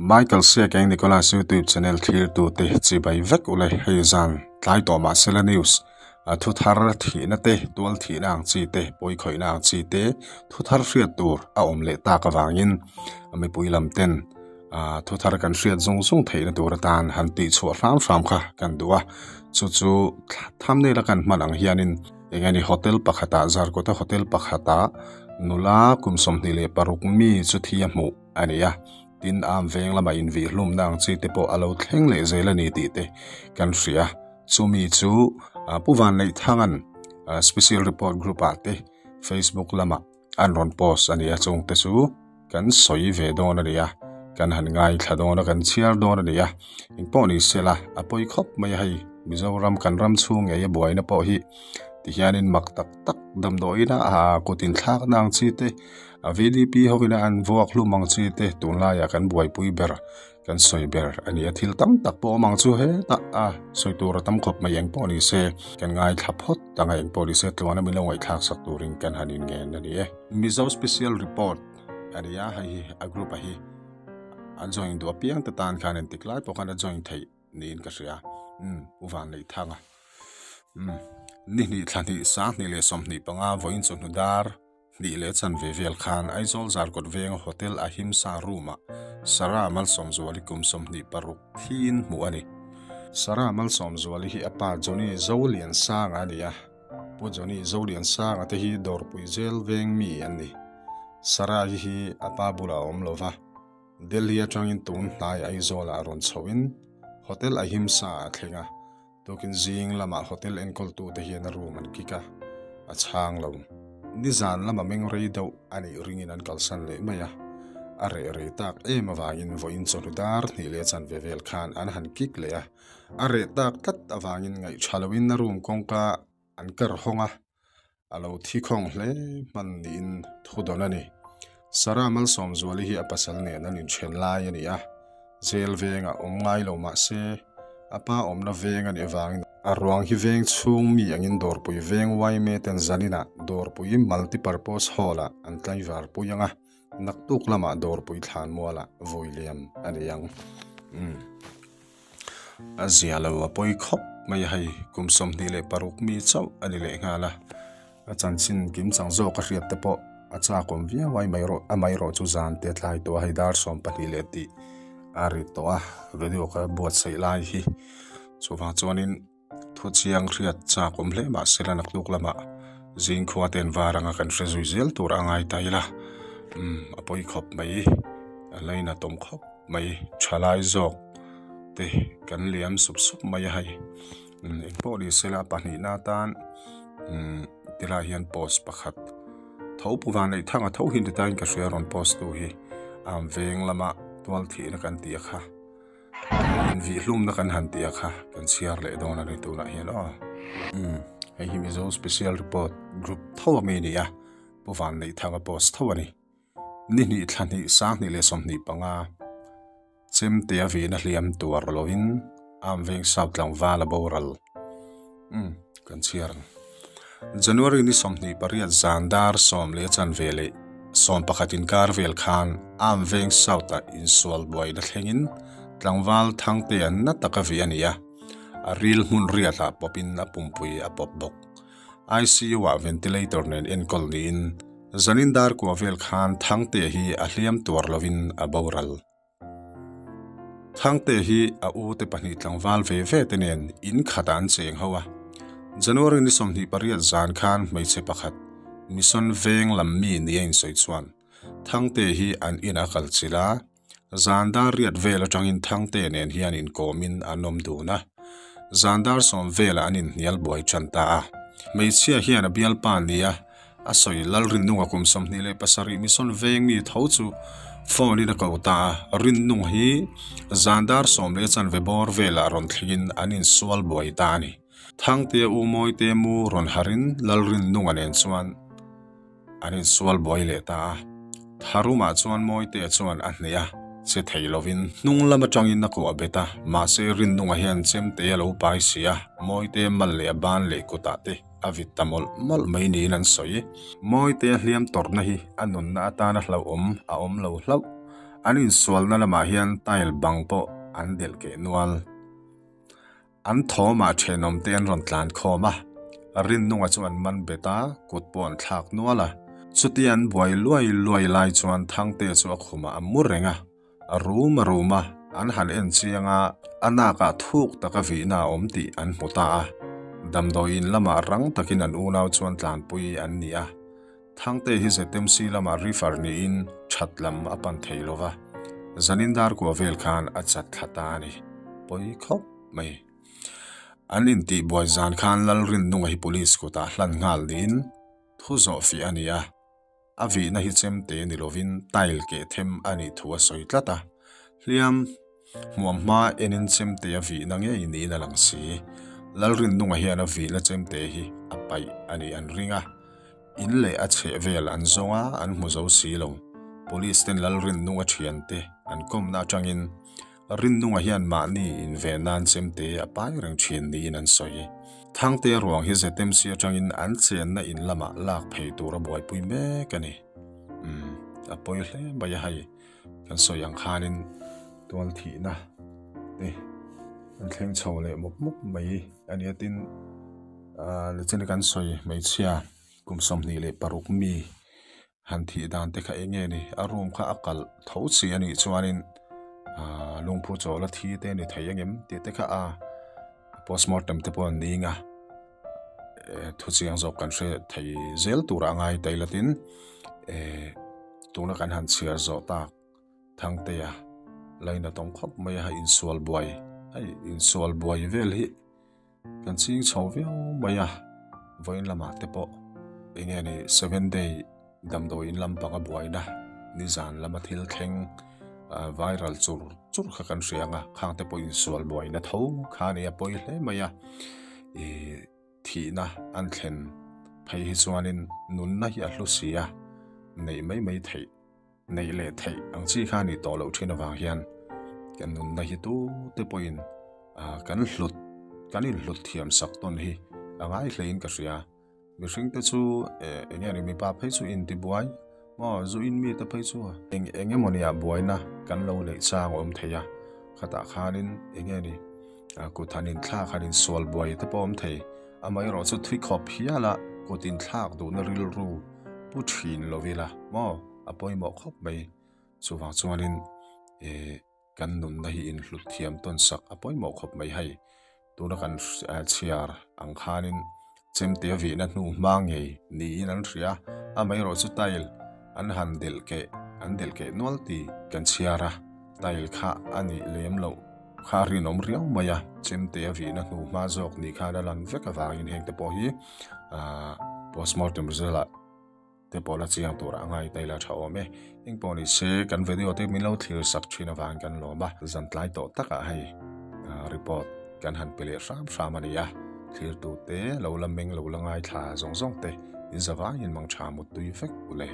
Michael Siakeng Nicholas YouTube channel thlirtute chibai vek ule hei zan tlai tawh mahsela news a thu thar thihna te tual thihna ang chi te pawi khawihna ang chi te thu thar hriat tur a awm leh tak avangin mipui lam ten ah thu thar kan hriat zung zung theihna tur atan han tih chhuah hram hram kha kan duh a chu chu thumbnail a kan hman ang hianin eng eng hotel pakhatah Zarkawta hotel pakhatah nula kum 26 mi chu thi a hmuh a ni a tin am veng lamah invihlumna ang chi te pawh a lo thleng leh zel a ni tih te kan hria chumi chu Pu Vanneihthang-a'n special report group ah te Facebook lamah an rawn post a ni a chung te chu kan sawi ve dawn a ni a kan han ngaithla dawn a kan chhiar dawn a ni a engpawh ni se la a pawi khawp mai a hei Mizoram kan ram chhung ngei a buaina pawh hi tihianin mak tak tak damdawiin a kut inthlakna ang chi te a VDP hovin a an vuak hlum ang chi te tunlaiah kan buaipui ber kan sawi ber a ni a thil tam tak pawh awm ang chu hetah a sawi tur a tam khawp mai eng pawh ni se kan ngaithla phawt ang a eng pawh ni se tluan a min lo ngaihthlak sak turin kan han inngen a ni e. Mizo Special Report a ni a hei hi a group a hi a join duh apiang te tan khan engtik lai pawh khan a join theih niin ka hria umm U Vanneihthanga umm ni hnih thla hnih sang hnih leh 25 vawiin chawhnu dar Hnih leh chanve vel khan Aizawl Zarkawt venga Hotel Ahimsa room-ah Sarah Malsawmzuali kum 26 thiin hmuh a ni. Sarah Malsawmzuali hi a pa Johnny Zoliansanga a ni a, Pu Johnny Zoliansanga te hi Dawrpui Jail veng mi an ni. Sarah hi hi a pa bulah a awm lo va, Delhi atangin tun hnai Aizawlah rawn chhoin Hotel Ahimsa a thleng a, Tukin zing lamah hotel enkawltute hian a room an kick a, a chhang lo. Nizan lama meng rei deuh a nih ringin an kalsan leh mai a, a reh rei tak em avangin vawiin chawhnu dar hnih leh chanve vel khan an han kick leh a, a reh tak tlat avangin ngaihṭha loin a room kawngka an kar hawng a, a lo thi khawng hle hman niin thu dawn a ni. Sarah Malsawmzuali hi a pasal nen an inthen lai a ni a, jail vengah awm ngai lo mah se a pa awmna veng a nih avangin a ruang hi veng chhung mi angin Dawrpui veng yma ten zaninah Dawrpui Multipurpose Hall-ah an tlaivar pui ang a, naktuk lamah Dawrpui thlanmualah vawi liam a ni ang. Umm. A zia lo a pawi khawp mai a hei kum 26 mi chauh a ni leh nghal a a chanchin kim chang zawk a hriat te pawh a chakawm viau a mai rawh a mai rawh chu zan te tlai tawh a hei dar 12 leh tih a ri tawh a video ka buatsaih lai hi chuvang chuanin Thu chiang hriat chak awm hle mah sela naktuk lamah zing khua ten var anga kan hre zui zel tur a ngai ta ila umm a pawi khawp mai a lainat awm khawp mai thalai zawk te kan liam sup sup mai a hei umm engpawh ni sela pahnihna atan umm tilai hian post pakhat tho pu van neih thanga tho hi ni tain ka hria rawn post tu hi a veng lama tual thihna kan tih a kha. Invihlumna kan han tih a kha kan chhiar leh dawn a ni tunah hian aw. Umm hei hi Mizo Special Report Group tho ami a ni a, Pu Vanneihthanga post tho a ni. Ni hnih thla hnih sang hnih leh 25 chemte a vihna hliam tuar lovin Arm Veng South tlangval a boral. Umm kan chhiar ang. January ni 28 zan dar sawm leh chanve leh 11 inkar vel khan Arm Veng South ah insual buaina thlengin tlangval Thangte an na taka vih a ni a, a ril hmun riatah pawpin a pumpui a pawp bawk. ICU ah ventilator nen enkawl niin zanin dar kua vel khan Thangte hi a hliam tuar lovin a boral. Thangte hi a u te pahnih tlangval ve ve te nen in khatah an cheng ho a. January ni 28 zan khan hmeichhe pakhat Mission Veng lam mi nia insawi chuan Thangte hi an in a kal chilh a, zan dar riat vel atangin Thangte nen hian inkawmin an awm dun a. Zan dar sawm velah an inhnial buai tan ta a. Hmeichhia hian a bialpa nia A sawi Lalrinnunga kum 27 Mission Veng mi tho chu phone in a ko ta a, Rinnung hi zan dar sawm leh chanve bawr velah rawn thlengin an insual buai ta a ni. Thangtea U Mawite mu rawn harin Lalrinnunga nen chuan an insual buai leh ta a, Tharumah chuan Mawitea chuan a hneh a, che thei lovin hnung lam atangin a kuah bet a, mahse Rinnunga hian chemte a lo pai si a, Mawite mal leh a ban leh kutah te A vit ta mawlh mawlh mai niin an sawi. Mawite a hliam tawrhna hi a nunna atana hlauhawm a awm lo hlauh. An insualna lamah hian tile bang pawh an delh keh nual. An thawmah thenawmte an rawn tlan khawm a, Rinnunga chu an man bet a, kut pawh an thlak nual a. Chutia an buai luai luai lai chuan Thangtea chu a khumah a mu reng a, a rum a rum a, an han en chiang a, a nakah thuk taka vihna a awm tih an hmu ta a. Damdawiin lamah rang takin an unau chuan tlanpui an ni a. Thangte hi ZMC lamah refer niin that lam a pan thei lo va, zanin dar kua vel khan a chat thla ta a ni. Pawi khawp mai. An intihbuai zan khan Lalrinnunga hi police kutah hlan nghal niin thu zawh fiah a ni a, a vihna hi chemte ni lovin tile keh them a nih thu a sawi tlat a, hliam Hmuam hma enin chemte a vihna ngei niin a lang si. Lalrinnunga hian a vihna chemte hi a paih a nih an ring a. In leh a chheh vel an zawng a, an hmu zo si lo. Police ten Lalrinnunga thiante an kawmna atangin Rinnunga hian mahni inve nan chemte a pai reng thin niin an sawi. Thangte ruang hi ZMC atangin an chenna in lamah lak phei tur a buaipui mek a ni. Umm, a pawi hle mai a hei. Kan sawi ang khanin tual thihna te an thleng chho leh mawp mawp mai a nia tin ahh nichin kan sawi hmeichhia kum 26 mi han thih dan te kha eng nge ni a room kha a kalh tho chi a nih chuanin ahh lungphu chawl a thi te a ni thei ang em tih te kha a postmortem te pawh an ning a thu chiang zawk kan hre thei zel tur a ngai ta ila tin eh tuna kan han chhiar zawh tak Thangtea laina tawng khawp mai a hei insual buai hei insual buai vel hi kan ching chho viau mai a vawiin lamah te pawh eng nge ni seven day damdawiin lampanga buaina nizan lama thil thleng ah viral chur chur kha kan hria ang a khang te pawh insual buaina tho kha a ni a pawi hle mai a ih thihna an thlen phei hi chuanin nunna hi a hlu si a neih mai mai theih neih leh theih ang chi kha a nih tawh loh thin avang hian kan nunna hi tu te pawhin ah kan hlut kan inhlut thiam sak tawn hi a ngai hlein ka hria. Mihring te chu eh eng nge ni mipa phei chu intibuai maw zu in mi te phei chu eng eng emaw nia buaina kan lo neih chang a awm thei a khatah khanin eng nge ni kut han inthlak han insual buai te pawh a awm thei amaherawh chu thui khawp hial a kut inthlak duhna rilru pu thin lo ila maw a pawimawh khawp mai chuvang chuanin eh. Kan nunna hi inhlut thiam tawn sak a pawimawh khawp mai hei. Tuna kan chhiar ang khanin chemte a vihna hnu hma ngei niin an hria a, amaherawhchu tile an han delh keh an delh keh nual tih kan chhiar a, tile kha a nih lem loh kha a rinawm riau mai a, chemte a vihna hnu hma zawk ni khan a lan vek avangin hengte pawh hi postmortem result ah te pawh la chiang tur a ngai ta ila tha awm e. Eng pawh ni se kan video te min lo thlir sak thin avangin kan lawm a, zan tlai tawh takah hei report kan han pe leh hram hram a ni a, thlirtu te lo la meng lo la ngaithla zawng zawng te in zavangin mang tha muttui vek u le.